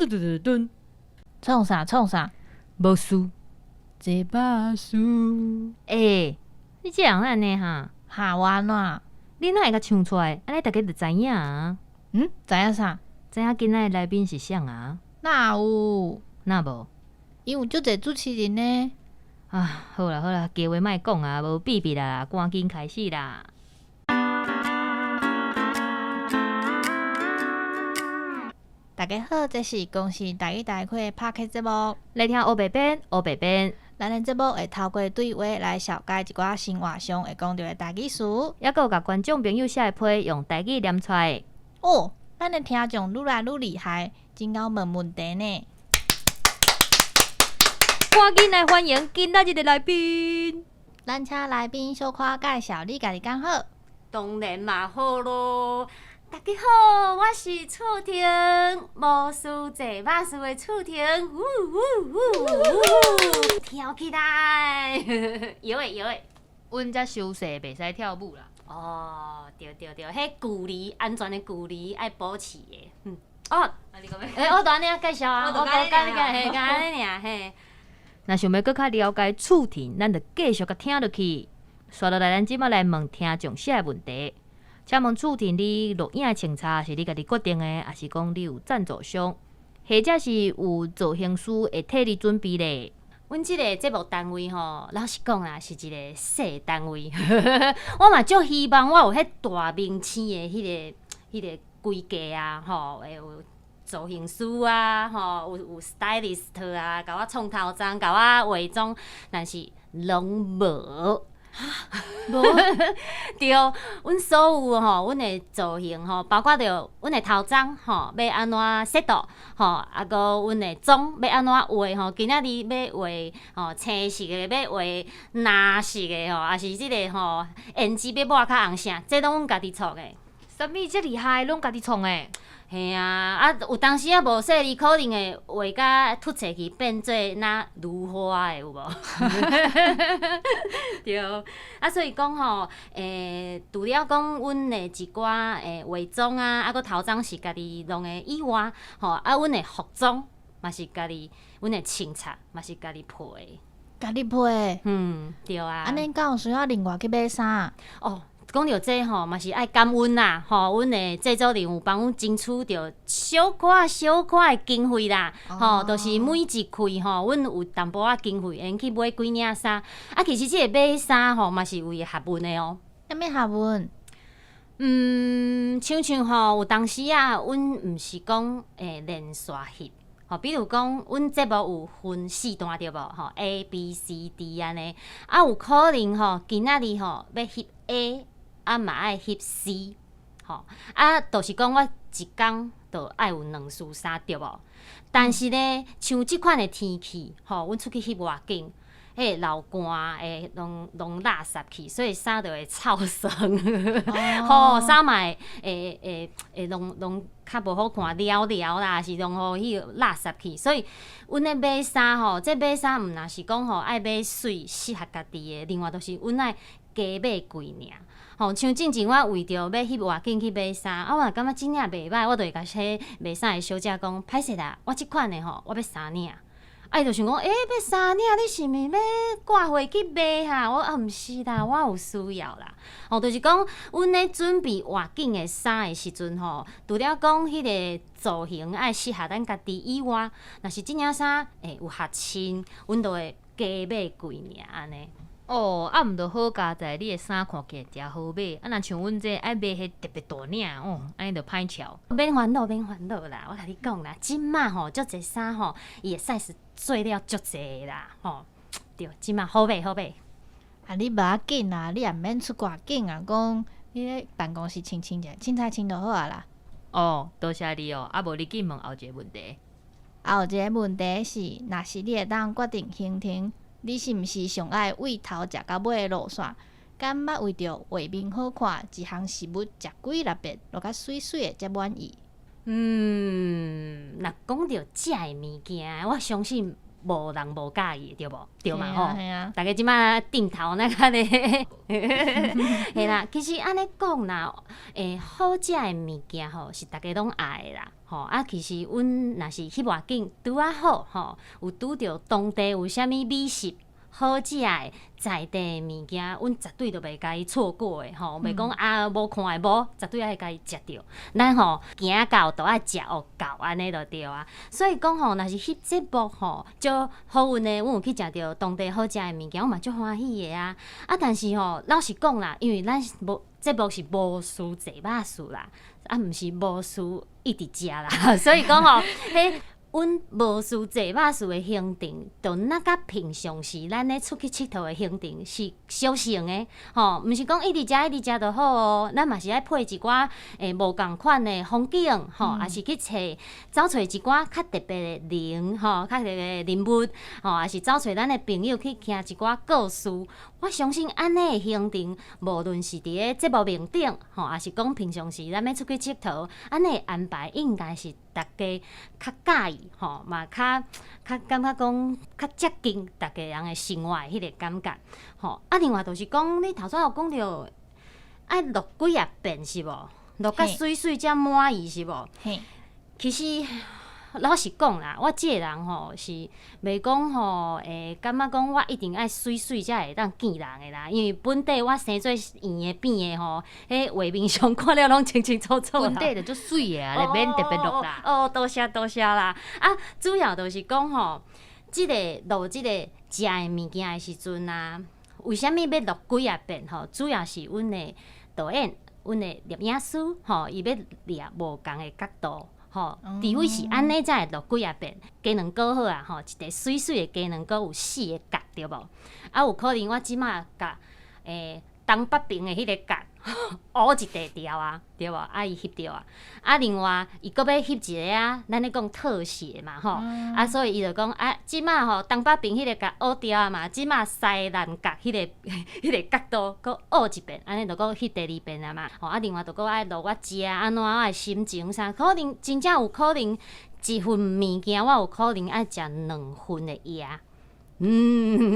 噔噔噔，創啥創啥？無事，這把樹。欸，你這人按呢哈？哈，我按怎？你哪會共唱出來？按呢大家就知影啊。嗯，知影啥？知影今仔的來賓是誰啊？哪有？哪無？因有足濟主持人呢。啊，好啦好啦，加話莫講啊，無秘密啦，趕緊開始啦！大家好，這是公視台語台開的 Podcast 節目，來聽烏白編，烏白編。咱的節目會透過對話來紹介一寡生活上會講著的台語詞，猶閣有共觀眾朋友寫的批用台語念出來。哦，咱的聽眾愈來愈厲害，真𠢕問問題呢。趕緊來歡迎今仔日的來賓。咱請來賓小可介紹你家己敢好？當然嘛好囉。大家好，我是楚婷，魔術坐馬術的楚婷，嗚嗚嗚，跳起來，搖的搖的。阮遮傷細，袂使跳舞啦。哦，對對對，彼距離安全的距離愛保持的。嗯，哦，啊你講欲？欸，我就按呢介紹啊，我就按呢嘿，按呢爾嘿。若想欲閣較了解楚婷，咱就繼續共聽落去。紲落來，咱這擺來問聽眾寫的問題。請問楚婷，你錄影的穿插是你家己決定的，抑是講你有贊助商，或者是有造型師會替你準備咧？阮這個節目單位吼，老實講啦，是一個細單位。我嘛足希望我有彼大明星的彼個規格啊，吼，會有造型師啊，吼，有 stylist 啊，共我創頭鬃，共我化妝，但是攏無。無對，阮所有吼，阮的造型吼，包括著阮的頭鬃吼，欲按怎設度吼，啊，閣阮的妝欲按怎畫吼，今仔日欲畫吼青色的，欲畫藍色的吼，抑是這个吼胭脂欲抹較紅啥，這攏阮家己創的。啥物遮厲害，攏家己創的？嘿啊，啊有當時啊無細膩，可能會畫甲凸冊去變做若如花的有無？對，啊所以講吼，除了講阮的一寡化妝啊，啊閣頭鬃是家己弄的以外，吼啊阮的服裝嘛是家己，阮的穿插嘛是家己配的。家己配的？嗯，對啊。按呢敢有需要另外去買衫？哦。講著這吼，嘛是愛感恩啦，吼，阮的製作人有幫阮爭取著小可小可的經費啦，吼，就是每一季吼，阮有淡薄仔經費，會用去買幾領衫。啊，其實這個買衫吼，嘛是有伊的學問的哦。啥物學問？嗯，親像吼，有當時啊，阮毋是講會連續翕，吼，比如講，阮節目有分四段對無？吼，A、B、C、D 按呢，啊，有可能吼，今仔日吼欲翕 A。啊嘛愛翕 C，吼，啊，就是講我一工就愛有兩束衫對無？但是呢，像這款的天氣，吼，阮出去翕外景，彼個流汗會攏攏垃圾去，所以衫就會臭酸，吼，衫嘛會會會會攏攏較無好看，了了啦，是攏予彼個垃圾去。所以，阮咧買衫吼，這買衫毋若是講吼愛買媠適合家己的，另外就是阮愛加買幾領。吼，像進前我為著欲翕外景去買衫，啊，我若感覺這領袂䆀，我就會共彼賣衫的小姐講，歹勢啦，我這款的吼，我欲三領。啊，伊就想講，欸，欲三領，你是毋是欲掛貨去賣哈？我啊，毋是啦，我有需要啦。吼，就是講，阮咧準備外景的衫的時陣吼，除了講彼個造型愛適合咱家己以外，若是這領衫會有合身，阮就會加買幾領按呢。哦，啊，毋著好佳哉，你的衫看起來誠好買。啊，若像阮這愛買彼特別大領哦，按呢就歹喬。免煩惱，免煩惱啦，我共你講啦，這馬吼足濟衫吼，伊的 size 做了足濟啦，吼，對，這馬好買好買。啊，你無要緊啦，你也毋免出外景啊，講你咧辦公室穿穿者，凊彩穿就好啊啦。哦，多謝你哦，啊無你緊問後一个問題。後一个問題是，若是你會當決定行程，你是毋是上愛為頭食到尾的路線？敢捌為著畫面好看，一項食物食幾若遍，落較媠媠的才滿意？嗯，若講著食的物件，我相信無人無佮意的，對無？對嘛吼？嘿啊。逐家這馬點頭那較咧，嘿啦，其實按呢講啦，好食的物件吼是逐家攏愛的啦，吼啊，其實阮若是翕偌緊拄仔好吼，有拄著當地有啥物美食。好食的在地的物件，阮絕對都袂共伊錯過的吼，袂講啊無看的無，絕對愛共伊食著。咱吼行到都愛食予夠按呢就對啊。所以講吼，若是翕節目吼，足好運的，阮有去食著當地好食的物件，阮嘛足歡喜的啊。啊，但是吼，老實講啦，因為咱無節目是無需坐肉士啦，啊，毋是無需一直食啦，所以講吼，彼。阮無需坐肉士的行程，就若佮平常時咱咧出去𨑨迌的行程是相像的，吼，毋是講一直食一直食就好哦，咱嘛是愛配一寡無仝款的風景，吼，抑是去揣走揣一寡較特別的人，吼，較特別的人物，吼，抑是走揣咱的朋友去聽一寡故事。我相信按呢的行程，無論是佇咧節目面頂，吼，抑是講平常時咱欲出去𨑨迌，按呢的安排應該是逐家較佮意，吼，嘛較較感覺講較接近逐家人的生活的彼個感覺，吼。啊，另外就是講，你頭先有講著愛錄幾仔遍是無？錄甲媠媠才滿意是無？嘿。其實老實講啦，我這个人吼是袂講吼，會感覺講我一定愛媠媠才會當見人的啦。因為本底我生做圓的扁的吼，彼畫面上看了攏清清楚楚。本底就足媠的啊，袂免特別錄啦。哦，多謝多謝啦。啊，主要就是講吼，這個錄這個食的物件的時陣啊，為啥物欲錄幾仔遍吼？主要是阮的導演、阮的攝影師吼，伊欲掠無仝的角度。吼，除非是按呢才會錄幾仔遍。雞卵糕好啊，吼，一塊媠媠的雞卵糕有四个角對無？啊，有可能我這馬共東北邊的彼个角烏一塊掉啊，對無？啊，伊翕著啊。啊，另外伊閣欲翕一個啊，咱咧講特寫嘛，吼。啊，所以伊就講啊，這馬吼東北邊彼個角烏掉啊嘛，這馬西南角彼個角度閣烏一遍，按呢就閣翕第二遍啊嘛。吼，啊，另外就閣愛錄我食按怎，我的心情啥，可能真正有可能一份物件，我有可能愛食兩份的藥。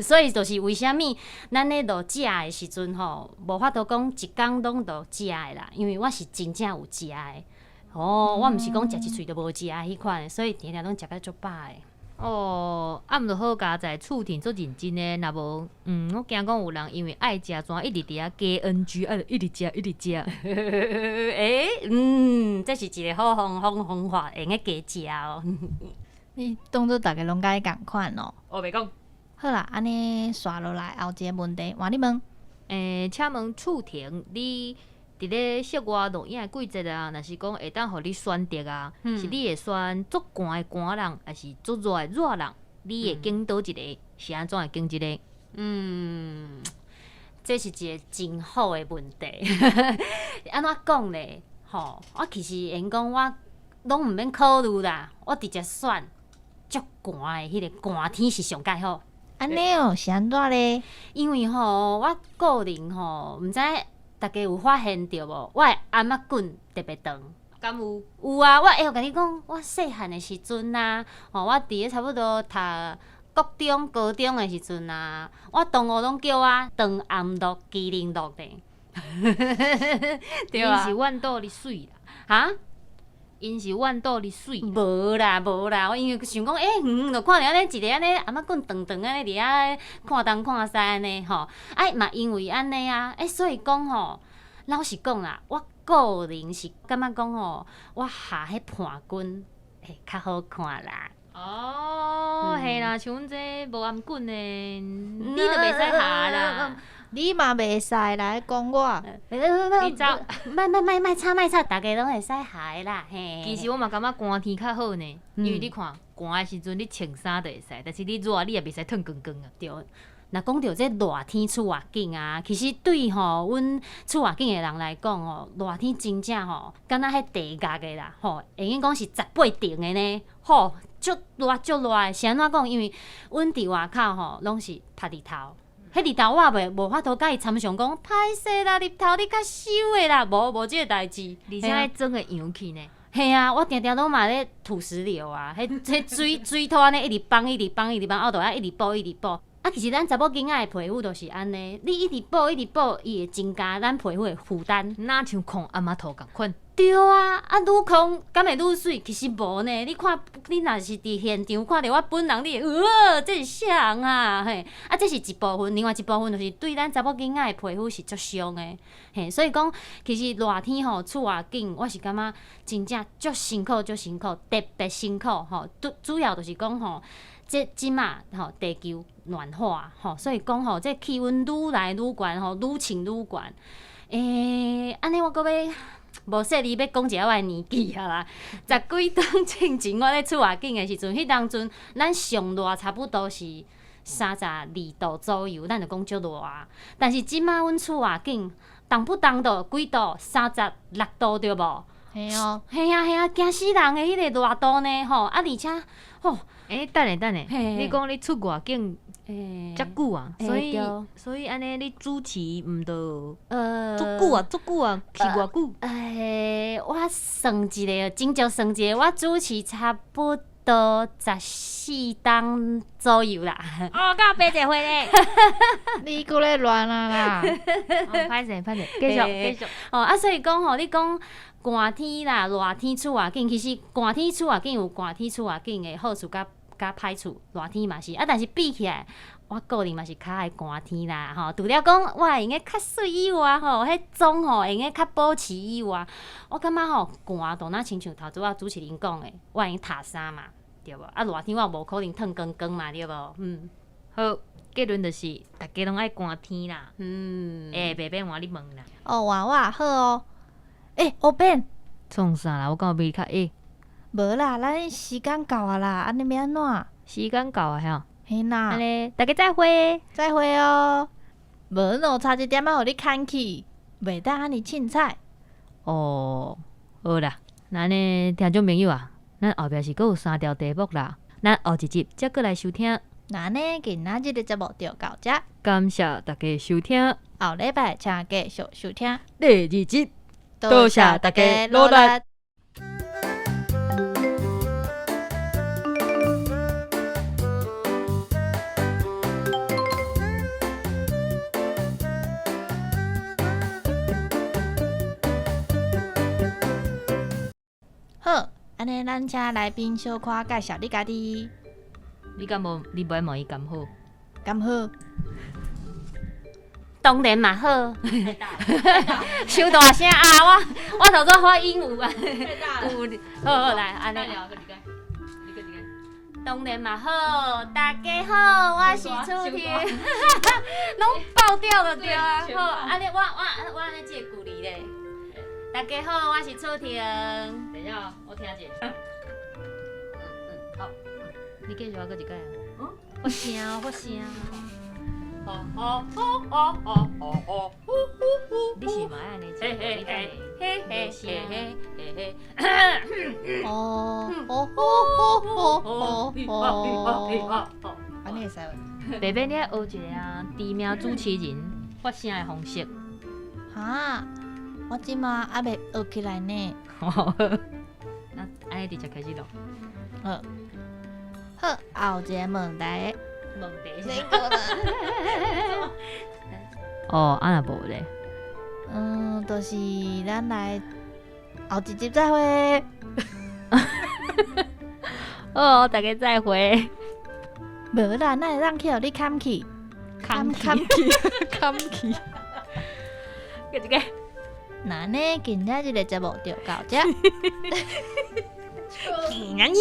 所以就是為啥物咱咧錄食的時陣吼，無法度講一工攏錄食的啦，因為我是真正有食的。哦，我毋是講食一喙就無食彼款的，所以定定攏食甲足飽的。哦，啊，毋著好佳哉，厝田足認真的，若無，我驚講有人因為愛食，怎一直佇遐加 NG，啊，一直食，一直食。欸，這是一個好方法，會用得加食哦。你當做逐家攏共你仝款哦。我袂講。好啦，按呢紲落來後一個問題，換你問。欸，請問厝婷，你佇咧室外錄影的季節啊，若是講會當予你選擇啊，是你會選足寒的寒人，抑是足熱的熱人？你會揀佗一个？是按怎會揀這个？這是一個真好的問題。按怎講咧？吼，我其實會用講我攏毋免考慮啦，我直接選足寒的彼个寒天是上蓋好。按呢哦，是按怎咧？因為吼，我個人吼，毋知逐家有發現著無？我的頷仔棍特別長。敢有？有啊，我會共你講，我細漢的時陣啊，吼，我佇咧差不多讀國中、高中的時陣啊，我同學攏叫我長頷鹿、麒麟鹿咧。對啊。𪜶是怨妒你媠啦。哈？𪜶是怨妒你媠。無啦無啦，我因為想講，欸，遠遠就看著按呢一个按呢頷仔棍長長按呢佇遐看東看西按呢吼，啊嘛因為按呢啊，欸，所以講吼，老實講啦，我個人是感覺講吼，我下彼盤棍會較好看啦。哦，嘿啦，像阮這無頷棍的，你就袂使下啦。你嘛袂使來講我。你走，莫莫莫莫吵莫吵，逐家攏會使下的啦。嘿。其實我嘛感覺寒天較好呢，因為你看寒的時陣你穿衫就會使，但是你熱你也袂使褪光光啊。對。若講著這熱天出外景啊，其實對吼阮出外景的人來講吼，熱天真正吼，敢若彼地獄的啦，吼，會用講是十八層的呢，吼，足熱足熱的。是按怎講？因為阮佇外口吼，攏是曬日頭。彼日頭我也袂無法度共伊參詳講，歹勢啦，日頭你較收的啦，無無這个代誌。而且彼妝會揚起呢。嘿啊，我定定攏嘛咧土石流啊，彼水水土按呢一直崩，一直崩，一直崩，后就愛一直補，一直補。啊，其實咱查某囡仔的皮膚就是按呢，你一直補，一直補，伊會增加咱皮膚的負擔。若像炕阿媽塗仝款？對啊，啊愈炕敢會愈媠？其實無呢。你看，你若是佇現場看著我本人，你會這是啥人啊？嘿，啊，這是一部分，另外一部分就是對咱查某囡仔的皮膚是足傷的。嘿，所以講，其實熱天吼出外景，我是感覺真正足辛苦，足辛苦，特別辛苦吼。主要就是講吼，這這馬吼地球暖化吼，所以講吼，這氣溫愈來愈懸吼，愈穿愈懸。欸，按呢我閣欲無說你欲講一下我的年紀啊啦。十幾冬進前我咧出外景的時陣，彼當陣咱上熱差不多是32度左右，咱就講足熱啊。但是這馬阮出外景，動不動就幾度，36度對無？嘿哦，嘿啊嘿啊，驚死人的彼個熱度呢吼！啊，而且吼，欸，等下等下，你講你出外景遮久啊，所以所以按呢，你主持毋著足久啊，足久啊，是偌久？欸，我算一下，真少算一下，我主持差不多14冬左右啦。哦，敢有八一歲咧？你閣咧亂啊啦！歹勢歹勢，繼續繼續。哦啊，所以講吼，你講寒天啦、熱天出外景，其實寒天出外景有寒天出外景的好處佮歹處，熱天嘛是啊，但是比起來，我個人嘛是較愛寒天啦吼。除了講我會用得較媠以外吼，彼妝吼會用得較保持以外，我感覺吼寒就若親像頭拄仔主持人講的，我會用脫衫嘛，對無？啊，熱天我無可能脫光光嘛，對無？嗯，好，結論就是逐家攏愛寒天啦。嗯，欸，白白換你問啦。哦，換我好哦。欸，烏變創啥啦？我敢有比你較矮？無啦，咱時間到啊啦，按呢欲按怎？時間到啊，吼。嘿啦，按呢，大家再會。再會哦。無喏，差一點仔予你牽去，袂當按呢凊彩。哦，好啦，那按呢，聽眾朋友啊，咱後壁是閣有三條題目啦，咱後一集才閣來收聽。那按呢，今仔日的節目就到這。感謝大家收聽。後禮拜請繼續收聽。第二集。多謝大家努力。好，按呢，咱請來賓小可介紹你家己。你敢無？你無愛問伊敢好？敢好？當然嘛好。傷大聲啊！我頭拄發音有啊。有，好好來，按呢。當然嘛好，大家好，我是楚婷，攏爆掉了對啊。好，按呢我按呢這個距離咧。大家好，我是楚婷。等一下，我聽者。好，你繼續啊，閣一擺啊。嗯。發聲，發聲。你是嘛愛按呢？嘿嘿嘿嘿嘿嘿嘿。哦哦哦哦哦哦。按呢會使無？白白，你愛學一个啊，知名主持人發聲的方式。哈，我這馬猶未學起來呢。那按呢直接開始錄。好，好，後一个問題。問題是？哦，啊若無咧？嗯，就是咱來後一集再會。哦，大家再會。無啦，哪會當去予你砍去？砍砍去，砍去。閣一个。那按呢，今仔日的節目就到這。今仔日。